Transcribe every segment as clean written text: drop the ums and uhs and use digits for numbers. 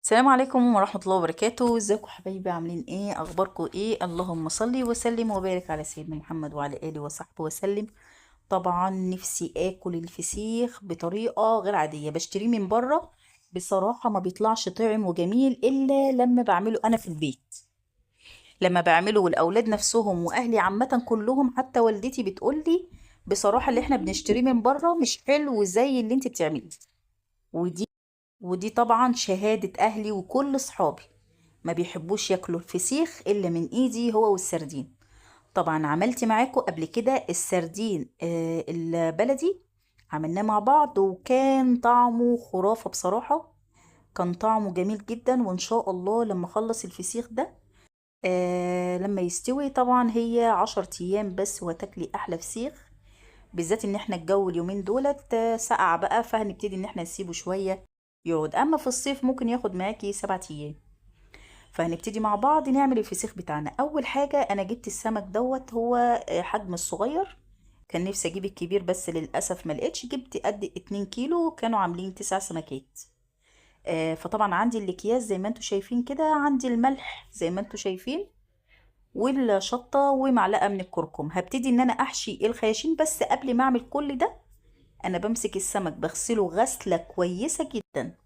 السلام عليكم ورحمة الله وبركاته. ازيكم حبايبي؟ عاملين ايه؟ اخباركم ايه؟ اللهم صل وسلم وبارك على سيدنا محمد وعلى اله وصحبه وسلم. طبعا نفسي اكل الفسيخ بطريقة غير عادية، بشتريه من بره بصراحة ما بيطلعش طعم وجميل الا لما بعمله انا في البيت. لما بعمله والاولاد نفسهم واهلي عامة كلهم، حتى والدتي بتقولي بصراحة اللي احنا بنشتريه من بره مش حلو زي اللي انت بتعمليه. ودي طبعا شهادة أهلي وكل صحابي، ما بيحبوش ياكلوا الفسيخ إلا من إيدي هو والسردين. طبعا عملت معاكم قبل كده السردين البلدي، عملناه مع بعض وكان طعمه خرافة بصراحة، كان طعمه جميل جدا. وإن شاء الله لما أخلص الفسيخ ده لما يستوي، طبعا هي 10 أيام بس وتاكلي أحلى فسيخ، بالذات إن احنا الجو اليومين دولت سقع بقى، فهنبتدي إن احنا نسيبه شوية يقعد. أما في الصيف ممكن ياخد معاكي 7 أيام. فهنبتدي مع بعض نعمل الفسيخ بتاعنا. أول حاجة أنا جبت السمك دوت، هو حجم الصغير، كان نفسي أجيب الكبير بس للأسف ما لقيتش، جبت قد 2 كيلو، كانوا عاملين 9 سمكات. فطبعا عندي الأكياس زي ما انتوا شايفين كده، عندي الملح زي ما انتوا شايفين، والشطة ومعلقة من الكركم. هبتدي إن أنا أحشي الخياشيم، بس قبل ما أعمل كل ده أنا بمسك السمك بغسله غسلة كويسة جدا،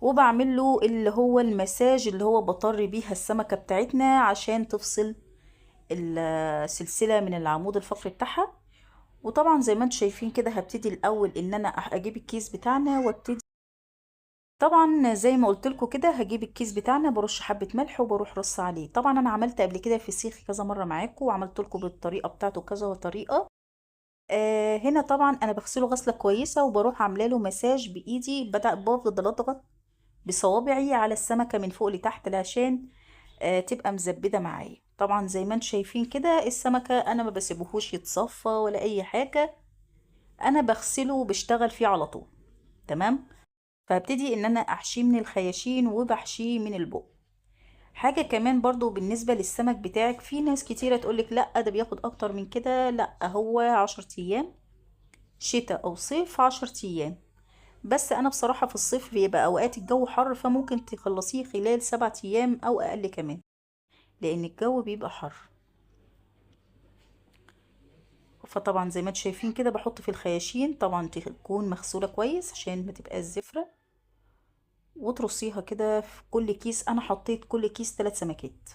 وبعمل له اللي هو المساج اللي هو بطري بيها السمكة بتاعتنا عشان تفصل السلسلة من العمود الفقري بتاعها. وطبعا زي ما انتم شايفين كده هبتدي الأول إن أنا أجيب الكيس بتاعنا وابتدي، طبعا زي ما قلت لكم كده هجيب الكيس بتاعنا، برش حبة ملح وبروح رص عليه. طبعا أنا عملت قبل كده فسيخ كذا مرة معاكم، وعملت لكم بالطريقة بتاعته كذا طريقة. هنا طبعا أنا بغسله غسلة كويسة وبروح عاملة له مساج بإيدي، بفضل أضغط بصوابعي على السمكة من فوق لتحت عشان تبقى مزبدة معايا. طبعا زي ما انتم شايفين كده السمكة أنا ما بسيبهوش يتصفى ولا أي حاجة، أنا بغسله وبشتغل فيه على طول. تمام. فهبتدي إن أنا أحشيه من الخياشين وبحشيه من البق. حاجة كمان برضو بالنسبة للسمك بتاعك، في ناس كتيرة تقولك لأ ده بياخد أكتر من كده، لأ هو 10 أيام، شتاء أو صيف 10 أيام. بس أنا بصراحة في الصيف بيبقى أوقات الجو حر، فممكن تخلصيه خلال 7 أيام أو أقل كمان، لأن الجو بيبقى حر. فطبعا زي ما انتم شايفين كده بحط في الخياشين، طبعا تكون مغسولة كويس عشان ما تبقاش زفرة، وترصيها كده في كل كيس. أنا حطيت كل كيس 3 سمكات.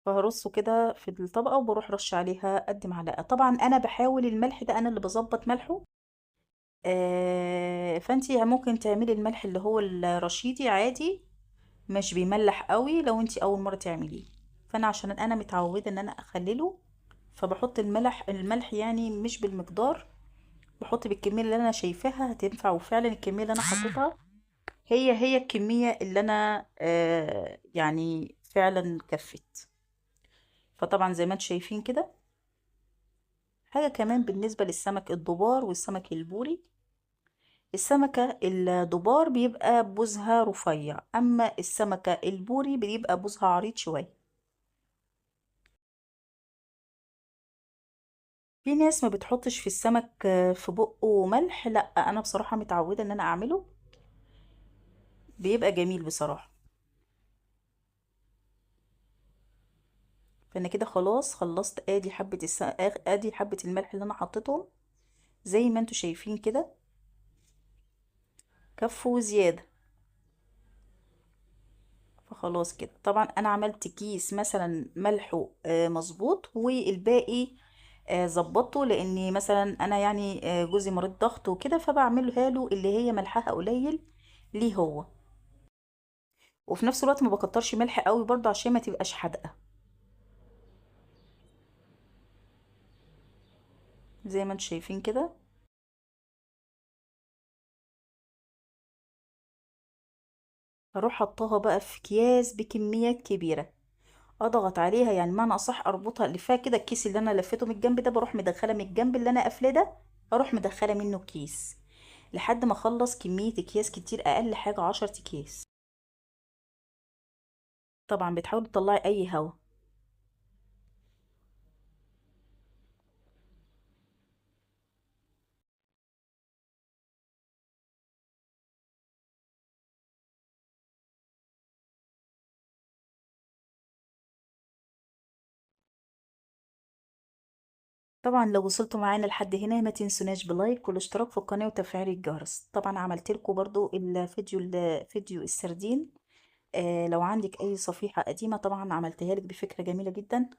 فهرصه كده في الطبقة وبروح رش عليها قد معلقة. طبعا أنا بحاول الملح ده أنا اللي بظبط ملحه، فأنتي ممكن تعملي الملح اللي هو الرشيدي عادي، مش بيملح قوي لو انتي أول مرة تعمليه. فأنا عشان أنا متعودة إن أنا أخلله، فبحط الملح مش بالمقدار، بحط بالكمية اللي أنا شايفاها هتنفع، وفعلا الكمية اللي أنا حطيتها هي الكمية اللي أنا فعلا كفت. فطبعا زي ما انتم شايفين كده. حاجة كمان بالنسبة للسمك الدبار والسمك البوري، السمكة الدبار بيبقى بوزها رفيع، أما السمكة البوري بيبقى بوزها عريض شوية. في ناس ما بتحطش في السمك في بقه ملح، لا أنا بصراحة متعودة إن أنا أعمله، بيبقى جميل بصراحة. فأنا كده خلاص خلصت، ادي حبة الملح اللي أنا حطيتهم زي ما انتوا شايفين كده، كفوا زيادة. فخلاص كده طبعا انا عملت كيس مثلا ملحه، مظبوط، والباقي، ظبطته، لاني مثلا انا جوزي مريض ضغط وكده، فبعملها له اللي هي ملحها قليل ليه هو، وفي نفس الوقت ما بكترش ملح قوي برضه عشان ما تبقاش حادقه. زي ما انتم شايفين كده. هروح حطاها بقى في اكياس بكميات كبيره، اضغط عليها، يعني معنى اصح اربطها لفها كده. الكيس اللي انا لفيته من الجنب ده بروح مدخله من الجنب اللي انا قافلاه ده، اروح مدخله منه كيس لحد ما اخلص كميه اكياس كتير، اقل حاجه 10 اكياس. طبعا بتحاولي تطلعي اي هوا. طبعا لو وصلتوا معانا لحد هنا ما تنسوناش ب like والاشتراك في القناة وتفعيل الجرس. طبعا عملت لكم برضو الفيديو، فيديو السردين، لو عندك اي صفيحة قديمة طبعا عملتها لك بفكرة جميلة جدا.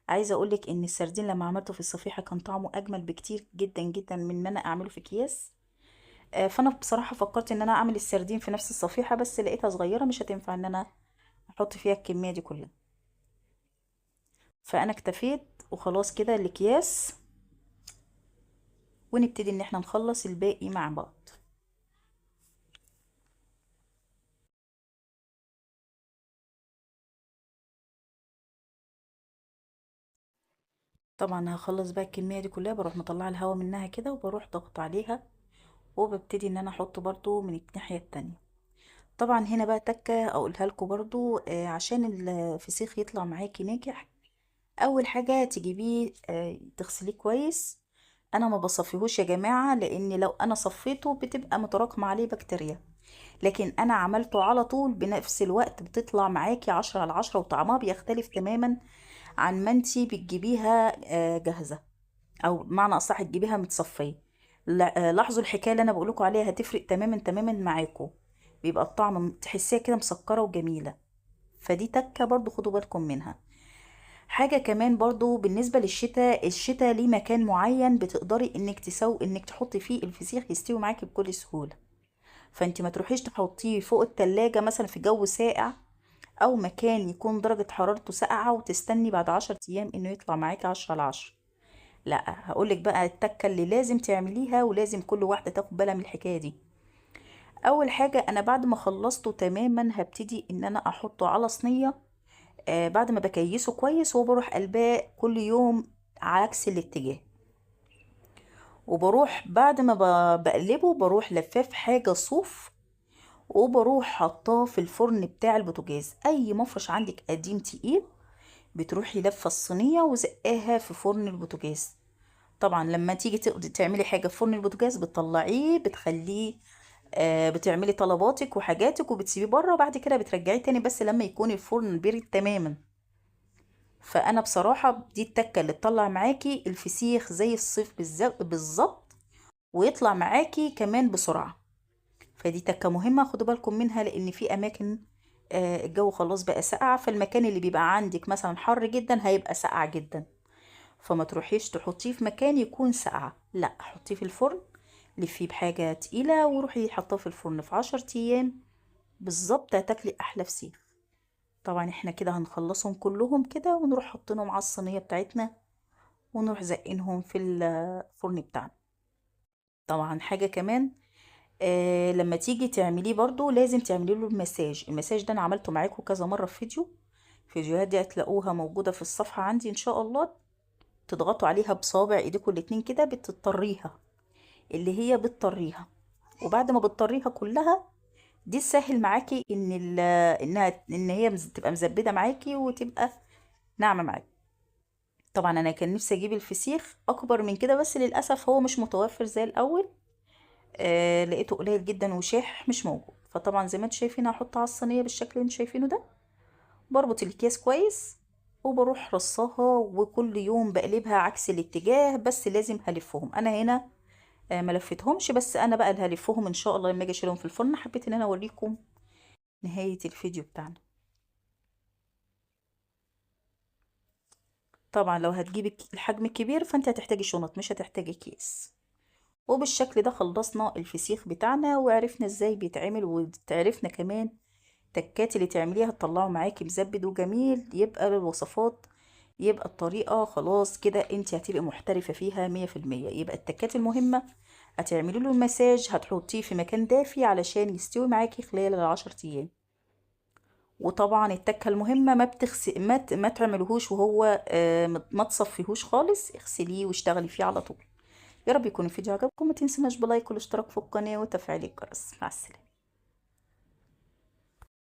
عايزة اقولك ان السردين لما عملته في الصفيحة كان طعمه اجمل بكتير جدا جدا من ما انا اعمله في اكياس. فانا بصراحة فكرت ان انا اعمل السردين في نفس الصفيحة، بس لقيتها صغيرة مش هتنفع ان انا احط فيها الكمية دي كلها، فانا اكتفيت وخلاص كده الاكياس، ونبتدي ان احنا نخلص الباقي مع بعض. طبعا هخلص بقى الكمية دي كلها، بروح مطلعة الهواء منها كده وبروح ضغط عليها، وببتدي ان انا احط برضو من الناحية التانية. طبعا هنا بقى تكة اقولها لكم برضو، عشان الفسيخ يطلع معاكي ناجح، اول حاجة تجيبيه، تغسليه كويس. انا ما بصفيهوش يا جماعة، لان لو انا صفيته بتبقى متراكمة عليه بكتيريا، لكن انا عملته على طول بنفس الوقت بتطلع معاكي 10 على 10، وطعمها بيختلف تماما عن ما انتي بتجيبيها، جاهزة، او بمعنى اصح تجيبيها متصفية. لاحظوا الحكاية اللي انا بقولكم عليها هتفرق تماما تماما معاكم، بيبقى الطعم تحسيها كده مسكرة وجميلة. فدي تكة برضو خدوا بالكم منها. حاجة كمان برضو بالنسبة للشتاء، الشتاء ليه مكان معين بتقدري انك تحطي فيه الفسيخ يستوي معاكي بكل سهولة. فانت ما تروحيش تحطيه فوق التلاجة مثلا في جو ساقع او مكان يكون درجة حرارته ساقعة وتستني بعد 10 ايام انه يطلع معاكي 10 على 10. لا، هقولك بقى التكة اللي لازم تعمليها ولازم كل واحدة تاخد بالها من الحكاية دي. اول حاجة انا بعد ما خلصته تماما هبتدي ان انا احطه على صينية، بعد ما بكيسه كويس، وبروح قلباه كل يوم عكس الاتجاه، وبروح بعد ما بقلبه بروح لفاه في حاجة صوف، وبروح حطاه في الفرن بتاع البوتاجاز. اي مفرش عندك قديم تقيل بتروحي لفه الصينية وزقاها في فرن البوتاجاز. طبعا لما تيجي تعملي حاجة في فرن البوتاجاز بتطلعيه، بتعملي طلباتك وحاجاتك وبتسيبيه بره، وبعد كده بترجعيه تاني بس لما يكون الفرن بارد تماما. فانا بصراحة دي التكه اللي تطلع معاكي الفسيخ زي الصيف بالظبط، ويطلع معاكي كمان بسرعة. فدي تكه مهمة خدوا بالكم منها، لان في اماكن، الجو خلاص بقى ساقع، فالمكان اللي بيبقى عندك مثلا حر جدا هيبقى ساقع جدا، فما تروحيش تحطيه في مكان يكون ساقع، لا حطيه في الفرن، لفيه بحاجة تقيلة وروحي حطاه في الفرن في 10 ايام بالظبط، هتاكلي احلى فسيخ. طبعا احنا كده هنخلصهم كلهم كده ونروح حاطينهم على الصينية بتاعتنا ونروح زقينهم في الفرن بتاعنا. طبعا حاجة كمان، لما تيجي تعمليه برضو لازم تعملي له المساج. المساج ده انا عملته معاكم كذا مرة في فيديو، الفيديوهات دي هتلاقوها موجودة في الصفحة عندي ان شاء الله، تضغطوا عليها بصابع ايديكم الاتنين كده، بتطريها اللي هي بتطريها، وبعد ما بتطريها كلها دي تسهل معاكي ان هي تبقى مزبده معاكي وتبقى ناعمة معاكي. طبعا انا كان نفسي اجيب الفسيخ اكبر من كده، بس للاسف هو مش متوفر زي الاول، لقيته قليل جدا وشاح مش موجود. فطبعا زي ما انتم شايفين هحطه على الصينية بالشكل اللي انتم شايفينه ده، بربط الاكياس كويس وبروح رصاها، وكل يوم بقلبها عكس الاتجاه، بس لازم هلفهم. انا هنا، ما لفتهمش، بس انا بقى اللي هلفهم ان شاء الله لما اجي اشيلهم في الفرن. حبيت ان انا اوريكم نهاية الفيديو بتاعنا. طبعا لو هتجيبي الحجم الكبير فانت هتحتاجي شنط، مش هتحتاجي كيس. وبالشكل ده خلصنا الفسيخ بتاعنا، وعرفنا ازاي بيتعمل، وعرفنا كمان تكات اللي تعمليها تطلعه معاكي مزبد وجميل. يبقى للوصفات، يبقى الطريقة خلاص كده انت هتبقي محترفة فيها مية في المية. يبقى التكات المهمة هتعملي له المساج، هتحطيه في مكان دافي علشان يستوي معاكي خلال العشر ايام. وطبعا التكة المهمة ما تعملوهوش وهو، ما تصفيهوش خالص، اغسليه واشتغلي فيه على طول. يا رب يكون الفيديو عجبكم، ما تنسوناش بلايك والاشتراك في القناة وتفعيل الجرس. مع السلامة.